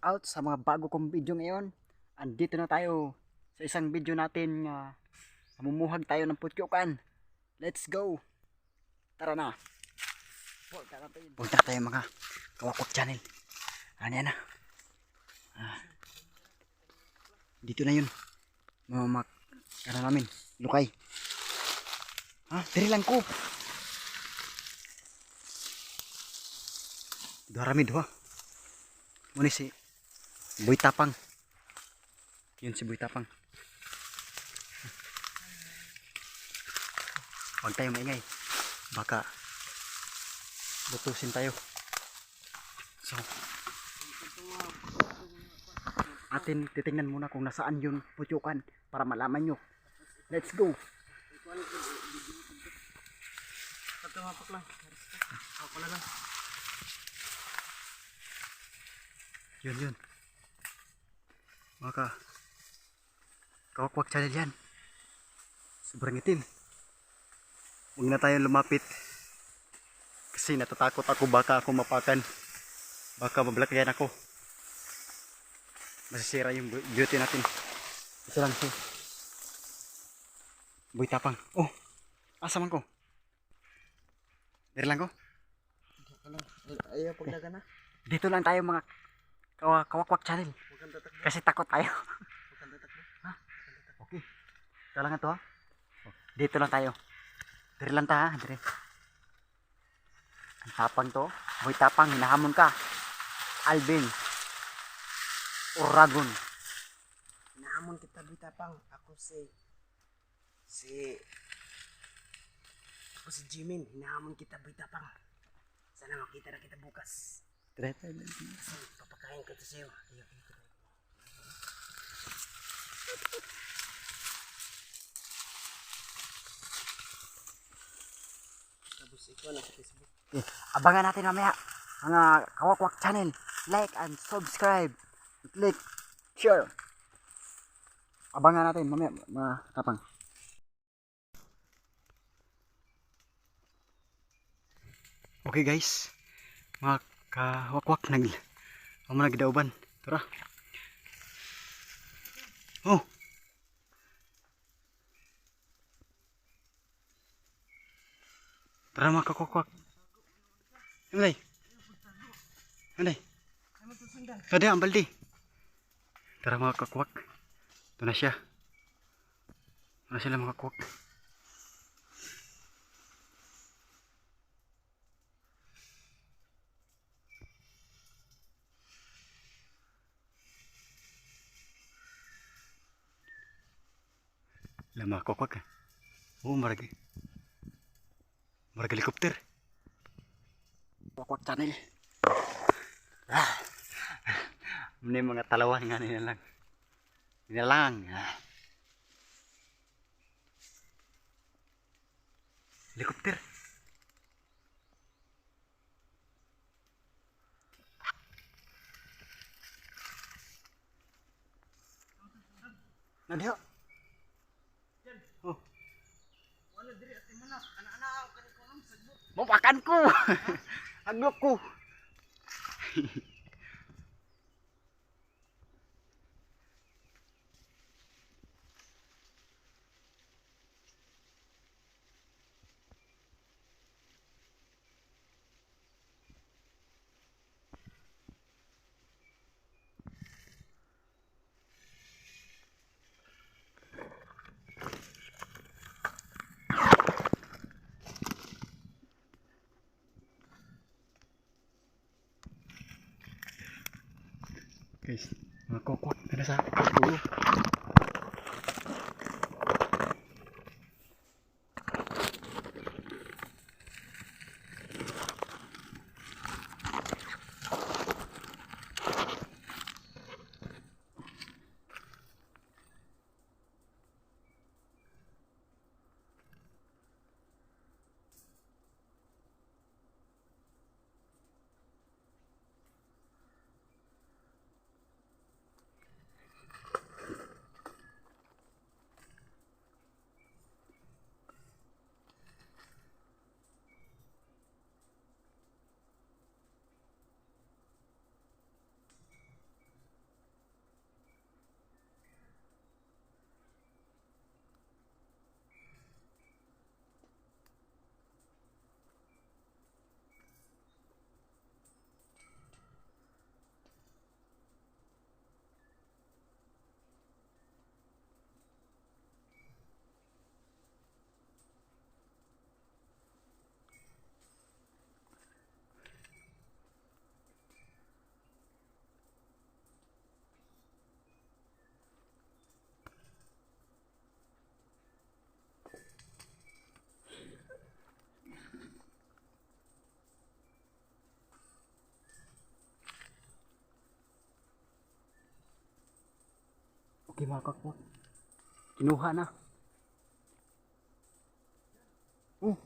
Out sa mga bago kong video ngayon. Andito na tayo sa isang video natin nga mamumuhag tayo ng putyukan. Let's go! Tara na! Punta tayo, mga Kawakwak Channel. Ano yan na? Ah, dito na yun. Mga ano namin, lukay. Ha? Diri lang ko. Duha rami, duha. Muna si Boy Tapang. Yun si Boy Tapang. Huwag tayo maingay. Baka lutusin tayo. So, atin titingnan muna kung nasaan yung putyukan para malaman nyo. Let's go! Pagkawapak lang. Ako na lang. Yun yun. Mga Kawakwak Channel yan. Sobrang itim. Huwag na tayong lumapit. Kasi natatakot ako, baka ako mapakan. Baka mablakyan ako. Masisira yung beauty natin. Ito lang siya. Boy Tapang. Oh! Asa man ko? Dari lang ko. Ayaw pagdaga na. Dito lang tayo, mga Kawakwak Channel. Maganda takbo. Kasi takot tayo. Maganda takbo. Okay. Ito lang ito, ha. Dito lang tayo. Dire lang ta, ha. Dire. Ang tapang to. Boy Tapang, hinahamon ka. Alvin. Oragon. Hinahamon kita, Boy Tapang. Ako si Jimin. Hinahamon kita, Boy Tapang. Sana makita na kita bukas. Dire, dire, dire. Kasi papakain ko to sa'yo. Ayaw, ayaw. Tapos ikaw na sa Facebook. Okay. Abangan natin mamaya, mga Kawakwak Channel. Like and subscribe. Click share. Abangan natin mamaya, mga tapang. Okay guys, mga kawakwak, nag amo nagdauban. Tara. Oh. Tara, mga kawakwak. Anday. Anday. Kada ang balde. Tara, mga kakwak. Ito na siya. Ito na sila, mga kakwak. Lah, mga kakwak, eh. Oh, marag. Marag helicopter. Wakwak Channel. Ah. Ini mga talawan nga nila lang. Nila lang. Ah. Helicopter. Nadiha. Oh. Wala diri at mo na. Ana-ana ako kani ko sagbot. Mapakan ko. Aglok ko. Guys, mga kokwak na sa dulo. Okay, mga kakwak. Kinuha na. Oh.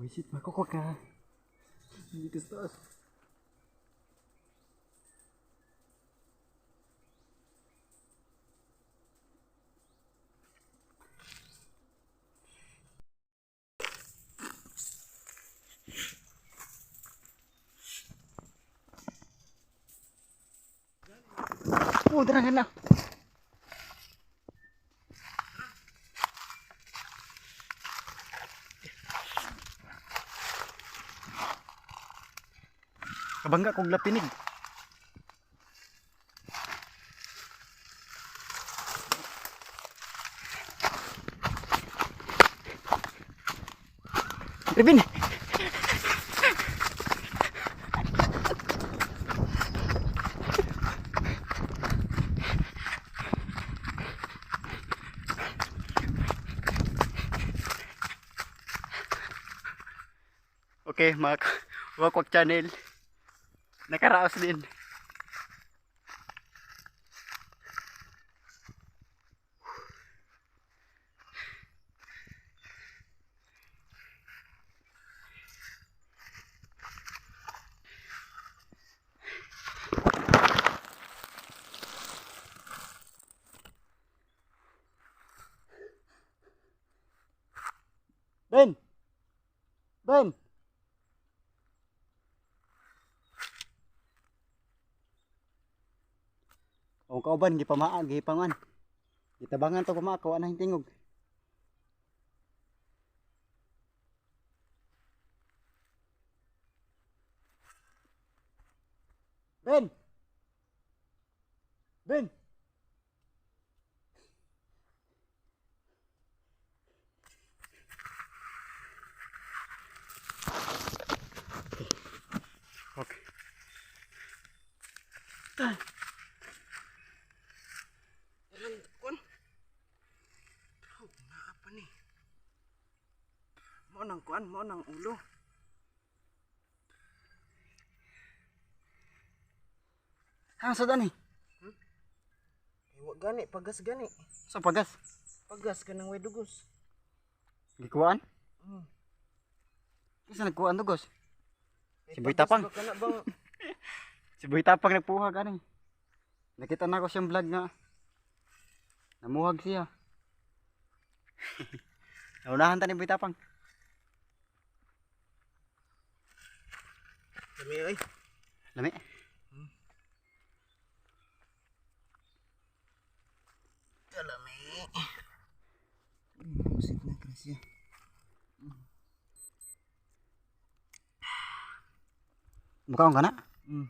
Buisit, mga kakwak ha. Dito sa taas. Oh, tara na. Kabangga kog lapinig. Ribin! Okay, mga Wakwak Channel. Nakaraos din. Ben! Ben! Ang kauban gipamaa, gipangan. Gitabangan to pamaa, kawa na tingog. Ben! Ben! Okay. Aran kon. Oh, naa pa ni. Mao nang kuan, mao nang ulo. Ha, sa dani? Eh, wa gani, pagas gani. Sa pagas. Pagas ka nang way dugos. Gikuan? Mm. Kinsa nagkuan dugos? Eh, Si Boy pagas Tapang. ba Kana bang Si Boy Tapang nagpuha gani. Nakita na ko siyang vlog nga. Namuhag siya. Naunahan ta ni Boy Tapang. Dami oy. Lami. Kalami. Musit na grasya. Mukaon ka na? Mm.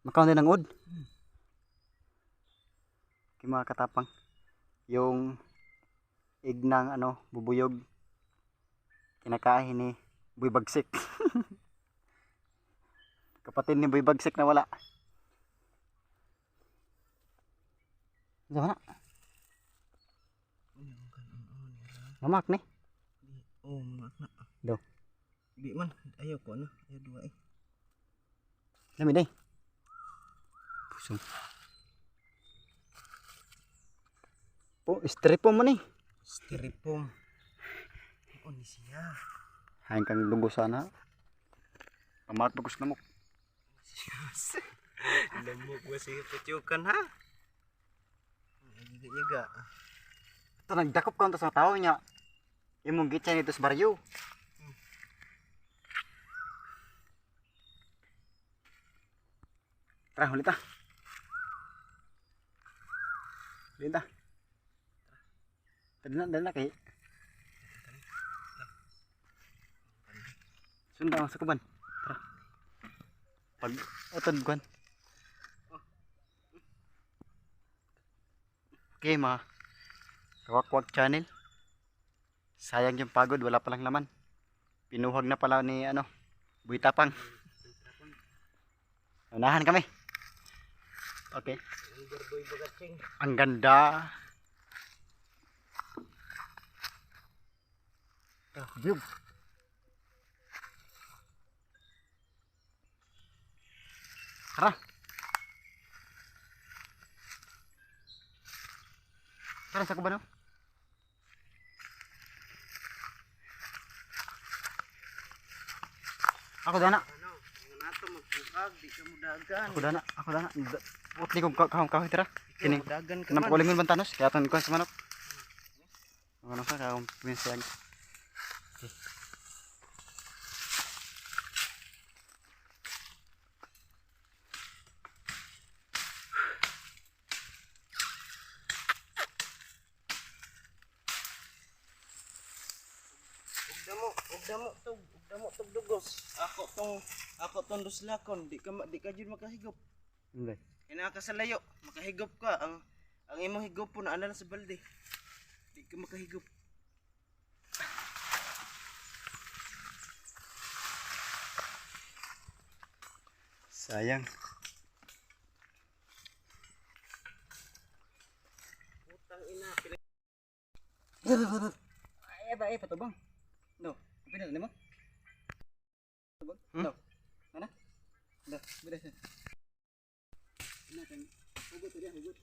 Makaon din ang ud. Okay, mga katapang. Yung ignang ano, bubuyog. Kinakain ni Boy Bagsik. Kapatid ni Boy Bagsik na wala. Ano na? Mamak ni. Oh, mamak na. Do. Di man, ayaw ko na. Ayaw duwa eh. Lami day. Pusong. Po, strip mo ni. Styrofoam. Oh, ni siya. Hain kang dugo sana. Pamat bagus lamok. Lamok ba siya putyukan ha? Yiga-yiga. Ito nagdakop ka sa tao niya. Imong gitsa nito sa baryo. Tara, huli ta. Huli ta. Dali na, dali na kay. Sunda ang sakuban. Tara. Pag utod kuan. Okay, mga Kawakwak Channel. Sayang yung pagod, wala palang laman. Pinuhag na pala ni ano, Buitapang. Unahan kami. Okay. Ang ganda. Ah, view. Tara. Tara sa kuba no? Ako dana. Ano, ang nato magpungkag, di ka mudagan. Ako dana. Ako dana. Putli kong kahong kahoy tara. Kini. Mudagan ka Kanang man. pagalingon bantanos kaya ton kuan sa manok. Ano sa kaong pinsang. Ug damo tug, ug damo tug dugos. Ako tong duslakon, di ka jud makahigop. Hindi. Kaya ka sa layo, makahigop ka ang imong higop po naana lang sa balde. Di ka makahigop. Sayang. Putang ina. Ay ba ay patubang. No. Pina nimo? Patubang? No. Ana? No, bilis. Ana kang hugot ulit, hugot.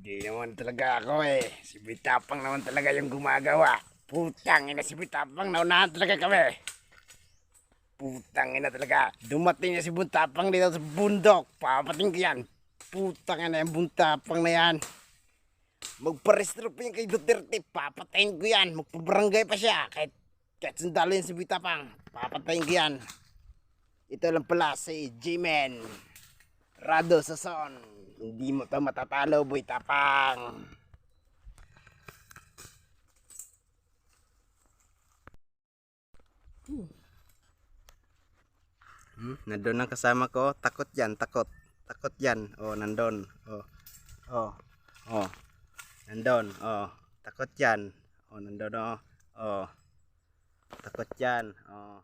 Di naman talaga ako eh. Si Bitapang naman talaga yung gumagawa. Putang ina si Bitapang, naunahan talaga kami. Putang ina talaga. Dumating na si Buntapang dito sa bundok. Papating ko yan. Putang ina yung Buntapang na yan. Magparestro pa yan kay Duterte. Papatayin ko yan. Magpabarangay pa siya. Kahit sundalo yan si Bitapang. Papatayin ko yan. Ito lang pala si G-Man. Rado Sason. Hindi mo to matatalo, Boy Tapang. Nandun ang kasama ko. Takot yan, takot. Takot yan. Oh, nandun. Oh. Oh. Oh. Nandun. Oh. Takot yan. Oh, nandun oh. Oh. Takot yan. Oh.